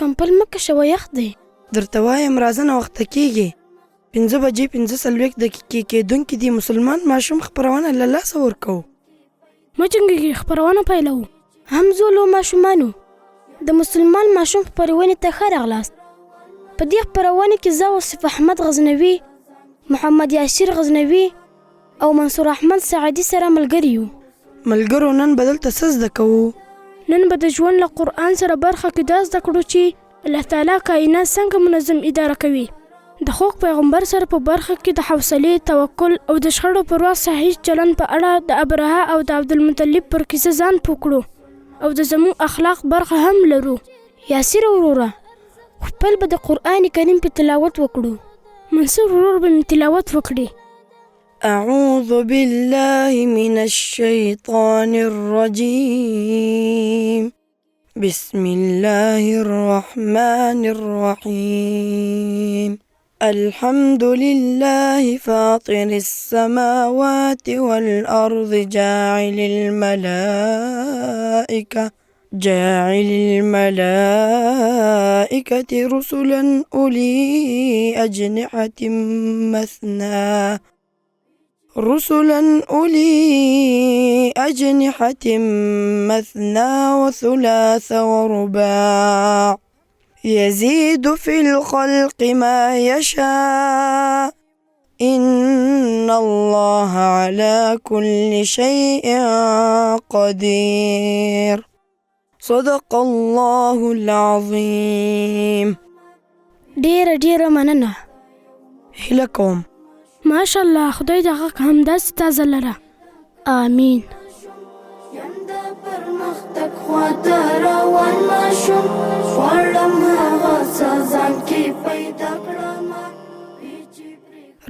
کمپل مه کشوه یخ دی. درته وایم راځه ناوخته کیږي. 5 بجې 45 دقیقې کېدونکې دي، مسلمان ماشوم خپرونه له لاسه ورکوو. مه جنګېږئ، خپرونه پیلوو. همزولو ماشومانو، د مسلمان ماشوم خپرونې ته ښه راغلاست. په دې خپرونه کې زه وصیف احمد غزنوي، محمد یاسر غزنوي او منصور احمد سعدي سره ملګري یو. ملګرو نن به دلته څه زده کوو؟ نن به د ژوند له قرآن سره برخه کې دا زده کړو چې الله تعالی کائنات څنګه منظم اداره کوي. د خوږ پیغمبر سره په برخه کې د حوصلې، توکل او د شخړو پر وخت صحیح چلند په اړه د ابرهه او د عبدالمطلب پر کیسه ځان پوه کړو او د زموږ اخلاق برخه هم لرو. یاسر وروره، خپل به د قرآن کریم په تلاوت وکړو. منصور ورور به مې تلاوت وکړي. أعوذ بالله من الشيطان الرجيم. بسم الله الرحمن الرحيم. الحمد لله فاطر السماوات والأرض جاعل الملائكة رسلا أولي أجنحة مثنى رسلا أولي أجنحة مثنى وثلاث ورباع يزيد في الخلق ما يشاء إن الله على كل شيء قدير. صدق الله العظيم. ډېره ډېره مننه. هیله کوم. ماشاءالله، خدای د غږ همداسې تازه لره. آمین. یم د پرمختګ خواته روان ماشوم، غواړم هغه څه ځان کې پیدا کړم.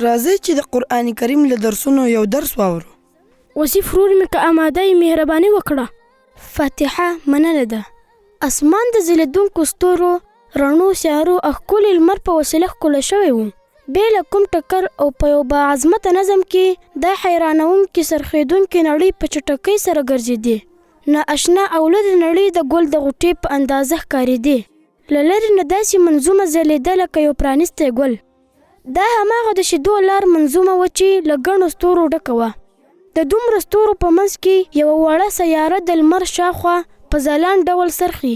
راځئ چې د قرآن کریم له درسونو یو درس واورو. وصیف ورور مې که اماده یې مهرباني وکړه. فاتحه مننه ده. اسمان د ځلېدونکو ستورو، رڼو سیارو او ښکلي لمر په وسیله ښکلی شوی و. بې له کوم ټکر او په یو باعظمته نظم کې دا حیرانوونکې څرخېدونکې نړۍ په چټکۍ سره ګرځېدې. نا اشنا او لرې نړۍ د ګل د غوټې په اندازه ښکارېدې. له لرې نه داسې منظومه ځلېده لکه یو پرانیستی ګل. دا هماغه د شیدو لار منظومه وه چې له ګڼو ستورو ډکه وه. د دومره ستورو په منځ کې یوه وړه سیاره د لمر شاوخوا په ځلاند ډول څرخي.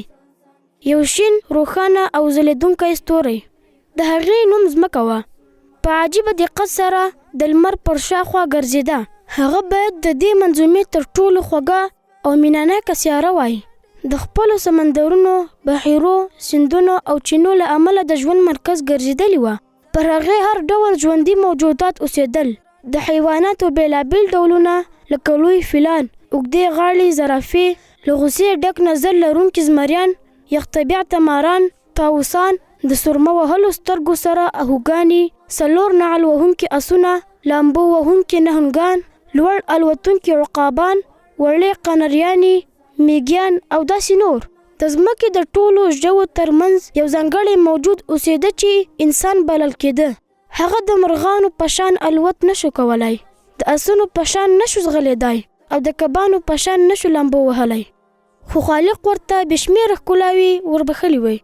یو شین، روښانه او ځلېدونکی ستوری. د هغې نوم ځمکه وه. په عجیبه دقت سره د لمر پر شاوخوا ګرځېده. هغه باید د دې منظومې تر ټولو خوږه او مینهناکه سیاره وای. د خپلو سمندرونو، بحیرو، سیندونو او چینو له امله د ژوند مرکز ګرځېدلې وه. پر هغې هر ډول ژوندي موجودات اوسېدل. د حیواناتو بېلابېل ډولونه لکه لوی فیلان، اوږدې غاړې زرافې، له غوسې ډک نظر لرونکي زمریان، یخ طبیعته ماران، طاووسان، د سرمه وهلو سترګو سره اهوګانې، څلور نعل وهونکي اسونه، لامبو وهونکي نهنګان، لوړ الوتونکي عقابان، وړې قنریانې، میږیان او داسې نور. د ځمکې د ټولو ژوو تر منځ یو ځانګړی موجود اوسېده چې انسان بلل کېده. هغه د مرغانو په شان الوت نشو کولای، د اسونو په شان نشو ځغلېدای او د کبانو په شان نشو لامبو وهلی، خو خالق ورته بې شمېره ښکلاوې وربښلې وې.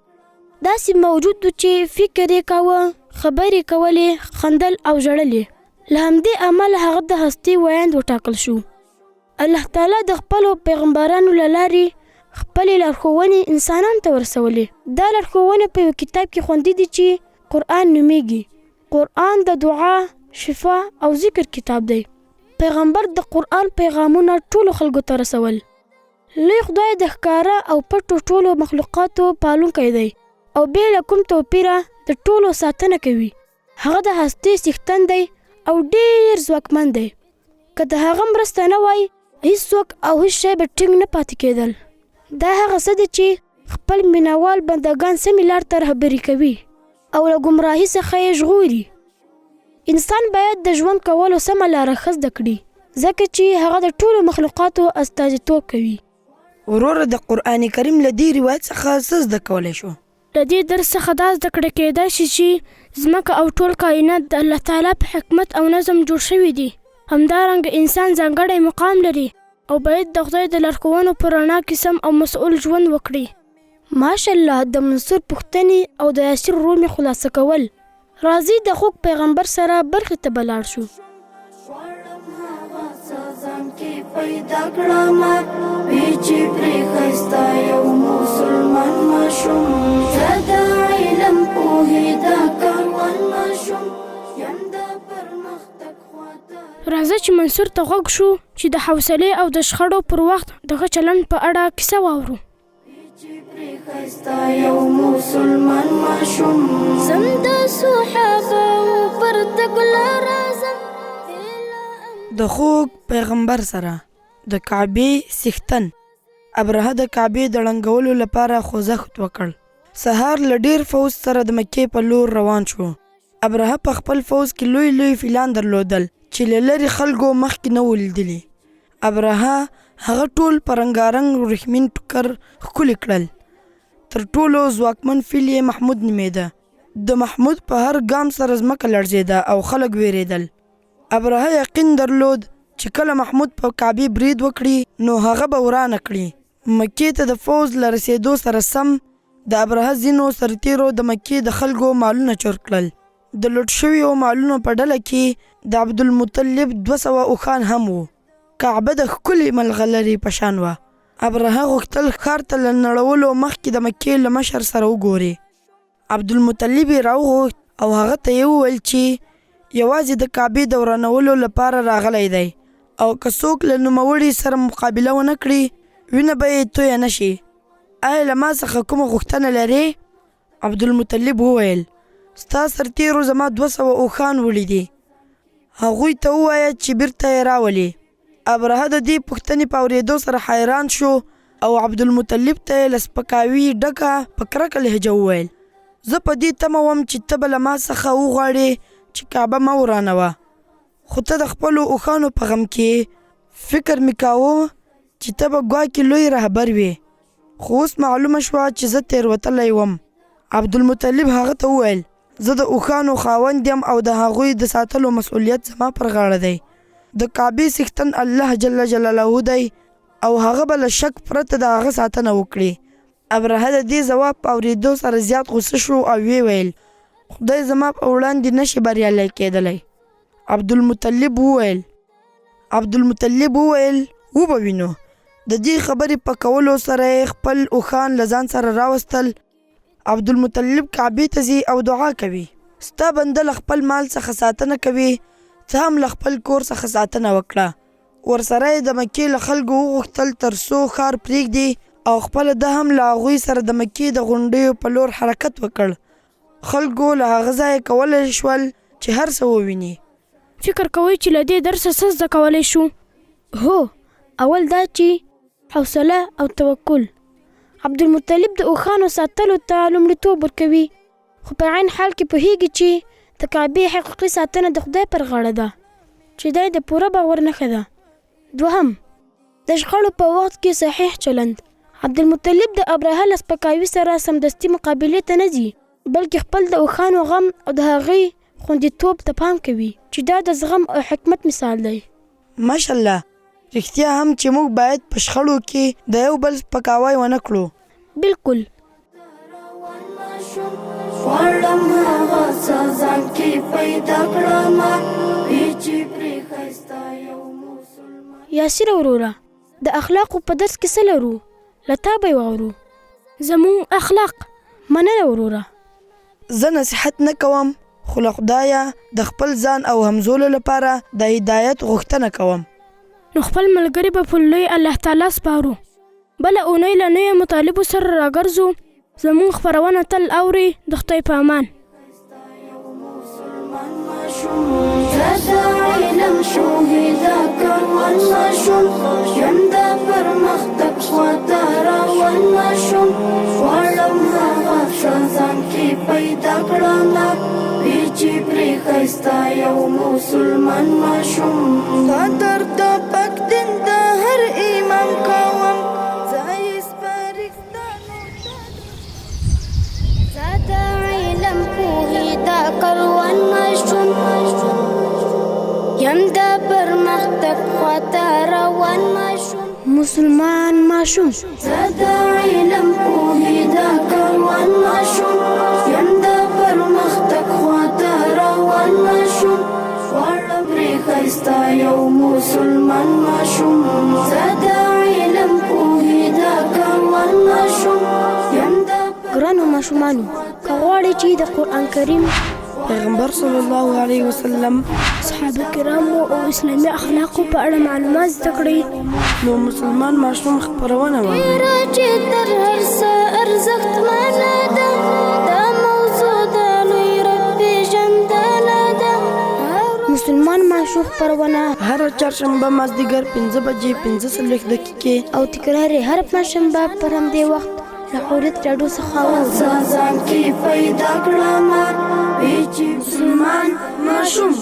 داسې موجود و چې فکر یې کاوه، خبرې کولې، خندل او ژړل یې. له همدې امله هغه د هستۍ ویاند وټاکل شو. الله تعالی د خپلو پیغمبرانو له لارې خپلې لارښوونې انسانانو ته ورسولې. دا لارښوونې په یو کتاب کې خوندي دي چې قرآن نومېږي. قرآن د دعا، شفا او ذکر کتاب دی. پیغمبر د قرآن پیغامونه ټولو خلکو ته رسول. لوی خدای د ښکاره او پټو ټولو مخلوقاتو پالونکی دی او بې له کوم توپیره د ټولو ساتنه کوي. هغه د هستۍ څښتن دی او ډېر ځواکمن دی. که د هغه مرسته نه وای، هیڅوک او هیڅ شی به ټینګ نه پاتې کېدل. دا هغه څه دي چې خپل مینهوال بندګان سمې لار ته رهبري کوي او له ګمراهي څخه یې ژغوري. انسان باید د ژوند کولو سمه لاره ښه زده کړي، ځکه چې هغه د ټولو مخلوقاتو استازیتوب کوي. وروره، د قرآن کریم له دې روایت څخه څه زده کولی شو؟ له دې درس څخه دا زده کړه کېدای شي چې ځمکه او ټول کائنات د الله تعالی په حکمت او نظم جوړ شوي دي. همدارنګه انسان ځانګړی مقام لري او باید د خدای د لارښوونو په رڼا کې سم او مسؤل ژوند وکړي. ماشاءالله د منصور پوښتنې او د یاسر ورور مې خلاصه کول. راځئ د خوږ پیغمبر سره برخې ته به لاړ شو. غواړم هغه څه ځان کې پیدا کړم وي چې پرې ښایسته یو مسلمان ماشوم. زه د علم پوهې د کاروان ماشوم یم د پرمختګ خواته. راځه چې منصور ته غوږ شو چې د حوصلې او د شخړو پر وخت د ښه چلند په اړه کیسه واورو. چې پرې ښایسته یو مسلمان ماشوم. زم د صحابه پر تګلاره ځم. د خوږ پیغمبر سره د کعبې څښتن ابرهه د کعبې د ړنګولو لپاره خوځښت وکړ. سهار له ډېر فوځ سره د مکې په لور روان شو. ابرهه په خپل فوځ کې لوی لوی فیلان درلودل چې له لرې خلکو مخکې نه وو لیدلي. ابرهه هغه ټول په رنګارنګ وریښمین ټوکر ښکلي کړل. تر ټولو ځواکمن فیل یې محمود نومېده. د محمود په هر ګام سره ځمکه لړزېده او خلک وېرېدل. ابرهه یقین درلود چې کله محمود په کعبې برید وکړي نو هغه به ورانه کړي. مکې ته د فوځ له رسېدو سره سم د ابرهه ځینو سرتېرو د مکې د خلکو مالونه چور کړل. د لوټ شویو مالونو په ډله کې د عبدالمطلب 200 اوښان هم وو. کعبه د ښکلې ملغلرې په شان وه. ابرهه غوښتل ښار ته له نړولو مخکې د مکې له مشر سره وګوري. عبدالمطلب یې راوغوښت او هغه ته یې وویل چې یوازې د کعبې د ورانولو لپاره راغلی دی او که څوک له نوموړي سره مقابله ونه کړي وینه به یې تویه نه شي. آیا له ما څخه کومه غوښتنه لرې؟ عبدالمطلب وویل، ستا سرتېرو زما 200 اوښان وړي دي، هغوی ته ووایه چې بیرته یې راولي. ابرهه د دې پوښتنې په اورېدو سره حیران شو او عبدالمطلب ته یې له سپکاوي ډکه په کرکه لهجه وویل، زه په دې تمه وم چې ته به له ما څخه وغواړې چې کعبه مه ورانوه، خو ته د خپلو اوښانو په غم کې یې. فکر مې کاوه چې ته به ګواکې لوی رهبر وې، خو اوس معلومه شوه چې زه تېروتلی وم. عبدالمطلب هغه ته وویل، زه د اوښانو خاوند یم او د هغوی د ساتلو مسؤلیت زما پر غاړه دی. د کعبې څښتن الله جل جلاله دی او هغه به له شک پرته د هغه ساتنه وکړي. ابرهه د دې ځواب په اورېدو سره زیات غوسه شو او ویې ویل، خدای زما په وړاندې نه شي بریالی کېدلی. عبدالمطلب وویل، وبه وینو. د دې خبرې په کولو سره یې خپل اوښان له ځان سره راوستل. عبدالمطلب کعبې ته ځي او دعا کوي، ستا بنده له خپل مال څخه ساتنه کوي، ته هم له خپل کور څخه ساتنه وکړه. ورسره یې د مکې له خلکو وغوښتل تر څو ښار پرېږدي او خپله ده هم له هغوی سره د مکې د غونډیو په لور حرکت وکړ. خلکو له هغه ځایه کولی شول چې هر څه وویني. فکر کوئ چې له دې درسه څه زده کولی شو؟ هو، اول دا چې حوصله او توکل. عبدالمطلب د اوښانو ساتلو ته لومړیتوب ورکوي، خو په عین حال کې پوهېږي چې د کعبې حقیقي ساتنه د خدای پر غاړه ده، چې دا یې د پوره باور نښه ده. دوهم، د شخړو په وخت کې صحیح چلند. عبدالمطلب د ابرهه له سپکاوي سره سمدستي مقابلې ته نه ځي، بلکې خپل د اوښانو غم او د هغوی خوندیتوب ته پام کوي، چې دا د زغم او حکمت مثال دی. ماشاءالله، رښتیا هم چې موږ باید په شخړو کې د یو بل سپکاوی ونه کړو. بالکل. غواړم هغه څه ځان کې پیدا کړم چې پرې ښایسته یو مسلمان. یاسر وروره، د اخلاقو په درس کې څه لرو؟ له تا به یې واورو. زموږ اخلاق. مننه وروره. زه نصیحت نه کوم، خو له خدایه د خپل ځان او همزولو لپاره د هدایت غوښتنه کوم. نو خپل ملګري به په لوی الله تعالی سپارو. بله اونۍ له نویو مطالبو سره راګرځو. زموږ خپرونه تل اورئ. د خدای په امان. زه د علم شوهې د کاروان ماشوم یم، د پرمختګ خواته روان ماشوم. غواړم هغه څه ځان کې پیدا کړم وي چې پرې ښایسته یو مسلمان ماشوم. قدر د پاک دین د هر امام کوم، زه یې سپارښتنو ته. زه د علم پوهې د کاروان ماشوم یم، د پرمختګ خواته روان ماشوم. مسلمان ماشوم. زه د علم پوهې د کاروان ماشوم یم، د پرمختګ خواته روان ماشوم، غواړم پرې ښایسته یو مسلمان ماشوم. زه د علم پوهې د کاروان ماشوم یم د ګرانو ماشومانو، که غواړئ چې د قرآن کریم، پیغمبر صلی الله علیه وسلم، صحابه کرامو او اسلامي اخلاقو په اړه معلومات زده کړئ، نو مسلمان ماشوم خپرونه واورئ. ډېره چې تر هر څه ارزښتمنه ده، دا موضوع د لوی رب پېژندنه ده. مسلمان ماشوم خپرونه هره چهارشنبه مازدیګر 5 بجې 45 دقیقې او تکرار یې هره پنجشنبه پر همدې وخت له حریت راډیو څخه واورئ. ځان کې پیدا کړم وی چې مسلمان ماشوم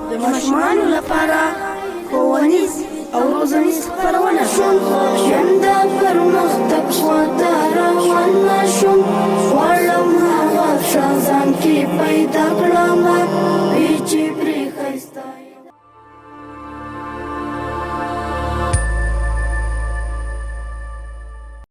د ماشومانو لپاره ښوونیز او روزنیز خپرونه. شوم یم د پرمختګ خواته روان ماشوم، غواړم هغه ښه ځان کې پیدا کړم.